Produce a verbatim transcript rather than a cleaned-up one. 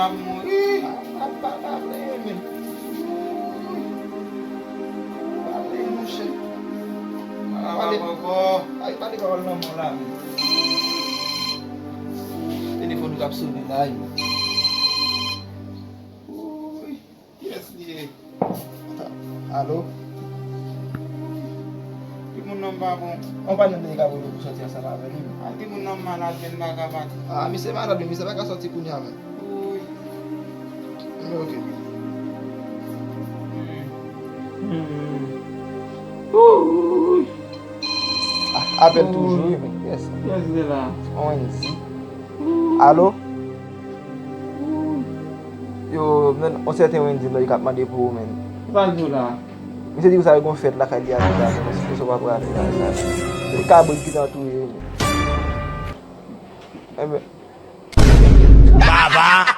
Ap mouri. Ap pa pale, men. Pale, monchè. Pale. Ay, pale pawòl lanmò la, men. Telefòn ou k ap sone la, wi. Kiyès li ye? Alo? Timoun nan m pa bon. Yon pa nan nèg ap rele pou sòti ansanm avè li. A, timoun nan m malad, men m pa ka pati. A, misye malad, wi, misye pa ka sòti kounye a, men. Wi. Men oke. Hmm. Hmm. Wi. A, apèl toujou, wi, men. Kiyès? Kiyès ki te la? Wendy. Alo? Yo, men, yon sèten Wendy, non, li k ap mande pou ou, men. Sa l di w la? Misye di konsa, yo gon fèt lakay li a, men, misye pa prale lakay sa. Se kabrit ki t an touye, men. Enben. Baba